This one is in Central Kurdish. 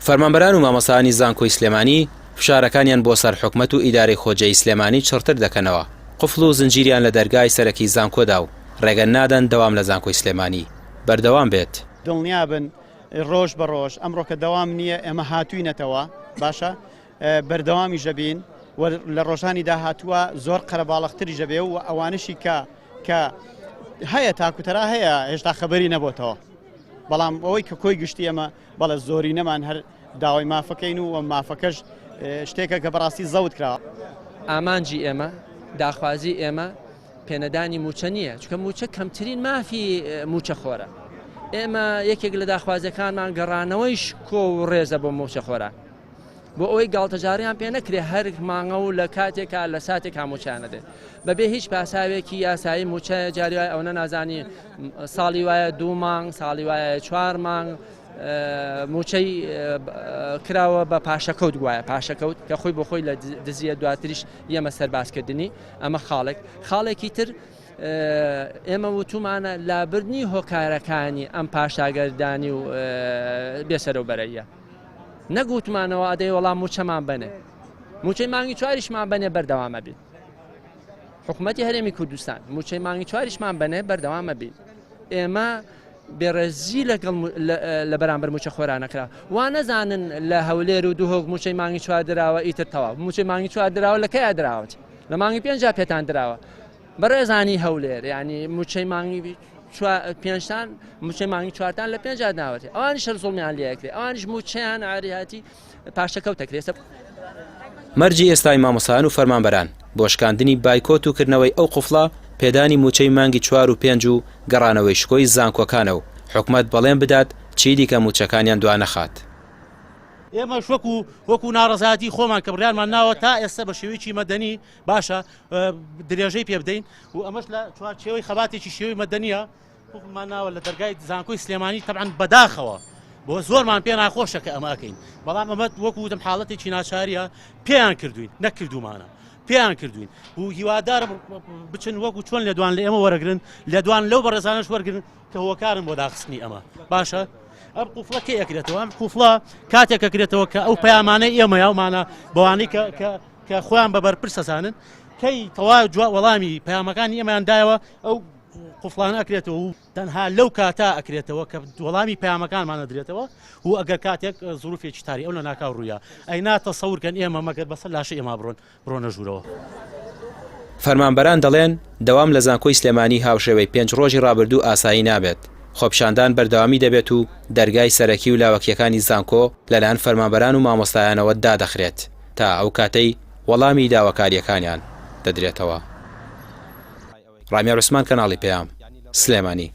فەرمانبەران و مامۆستایانی زانکۆی سلێمانی فشارەکانیان بۆ سەر حکومەت و ئیدارەی خۆجێی سلێمانی چڕتر دەکەنەوە، قفڵ و زنجیریان لە دەرگای سەرەکی زانکۆ دا و ڕێگە نادەن دەوام لە زانکۆی سلێمانی بەردەوام بێت. دڵنیابن ڕۆژ بە ڕۆژ ئەمڕۆ کە دەوام نییە ئێمە هاتووینەتەوە باشە بەردەوامیش دەبین و لە ڕۆژانی داهاتووە زۆر قەرەباڵغتریش دەبێ و ئەوانەشی کە کە هەیە تاکوتەرا هەیە هێشتا خەبەری نەبۆتەوە بەڵام ئەوەی کە کۆی گشتی ئەمە بەڵێ زۆرینەمان هەر داوای مافەکەین و مافەکەش شتێکە کە بەڕاستی زەوت کراوە. ئامانجی ئێمە، داخوازی ئێمە پێنەدانی مووچە نییە، چونکە مووچە کەمترین مافی مووچەخۆرە. ئێمە یەکێک لە داخوازیەکانمان گەڕانەوەی شکۆ و ڕێزە بۆ مووچەخۆران. بۆ ئەوەی گاڵتەجاڕیان پێ نەکرێ هەر مانگە و لە کاتێکا لە ساتێکا مووچەیان نەدێت. بەبێ هیچ پاساوێکی یاسایی مووچە جاری وایە ئەوەنە نازانی ساڵی وایە دوو مانگ، ساڵی وایە چوار مانگ مووچەی کراوە بە پاشەکەوت گوایە پاشەکەوت کە خۆی بۆ خۆی لە دزیە دواتریش یەمە سەربازکردنی ئەمە خاڵێک خاڵێکی تر ئێمە وتومانە لابردنی هۆکارەکانی ئەم پاشاگەردانی و بێسەرەوبەرەیە نەک وتمانەوە ئەدەی وەڵام موچەمان بەنێ موچەی مانگی چواریشمان بەنێ بەردەوامە بین حکوومەتی هەرێمی کوردستان موچەی مانگی چواریشمان بەنێ بەردەوامە بین ئێمە بێڕێزی لەگەڵ لە بەرامبەر موچە خۆرانەکرا وا نەزانن لە هەولێر و دهۆک موچەی مانگی چوار دراوە ئیتر تەواو موچەی مانگی چوار دراوە لە کەیا دراوەت لە مانگی پێنجا پێتان دراوە بەڕێزانی هەولێر ینی موچەی مانگی پێنجتان موچەی مانگی چوارتان لە پێنجا ناوەتی ئەوانی شەر زوڵمیان لەکرێ ئەوانیش موچەیان ئاریاتی پاشەکەوت دەکرێت. مەرجی ئێستای مامۆستایان و فەرمانبەران بۆ شکاندنی بایکۆت و کردنەوەی ئەو قفڵە پێدانی مووچەی مانگی چوار و پێنج و گەڕانەوەی شکۆی زانکۆکانە و حکومەت بەڵێن بدات چیدیکە مووچەکانیان دوانەخات. ئێمەش وەکو وەکو ناڕەزایەتی خۆمان کە بڕیارمان ناوە تا ئێستا بە شێوەیەکی مەدەنی باشە درێژەی پێ بدەین و ئەمەش لە چوارچێوەی خەباتێکی شێوەی مەدەنیە قوفڵمان ناوە لە دەرگای زانکۆی سلێمانی تەبعەن بەداخەوە بۆ زۆرمان پێ ناخۆشە کە ئەمە ئەکەین بەڵام ئەمە وەکو وتم حاڵەتێکی ناچاریە پێیان کردوین نەکردومانە پێیان کردوین و هیوادارم بچن وەکو چۆن لێدوان لە ئێمە وەرەگرن لێدوان لەو بەڕێزانش وەرگن کە هۆکارن بۆ داخستنی ئەمە باشە ئەم قوفڵە کێ ئەکرێتەوە ئەم قوفڵە کاتێک ئەکرێتەوە کە ئەو پەیامانەی ئێمە یاومانە بەوانەی کە کە کە خۆیان بە بەرپرس ئەزانن کەی تەواو جواب وەڵامی پەیامەکانی ئێمەیان دایەوە ئەو قوفڵانە ئەکرێتەوە و تەنها لەو کاتە ئەکرێتەوە کە وەڵامی پەیامەکانمان ئەدرێتەوە و ئەگەر کاتێک زروفێکی تاری ئەو لە ناکاو ڕوویا ئەی نا تەسەور کەن ئێمە مەگەر بەسەر لاشەی ئێمە بڕۆن بڕۆنە ژوورەوە. فەرمانبەران دەڵێن، دەوام لە زانکۆی سلێمانی هاوشێوەی پێنج ڕۆژی ڕابردوو ئاسایی نابێت، خۆپیشاندان بەردەوامی دەبێت و دەرگای سەرەکی و لاوەکییەکانی زانکۆ لەلایەن فەرمانبەران و مامۆستایانەوە دادەخرێت تا ئەو کاتەی وەڵامی داواکارییەکانیان دەدرێتەوە. ڕامیار عوسمان کەناڵی پەیام، سلێمانی.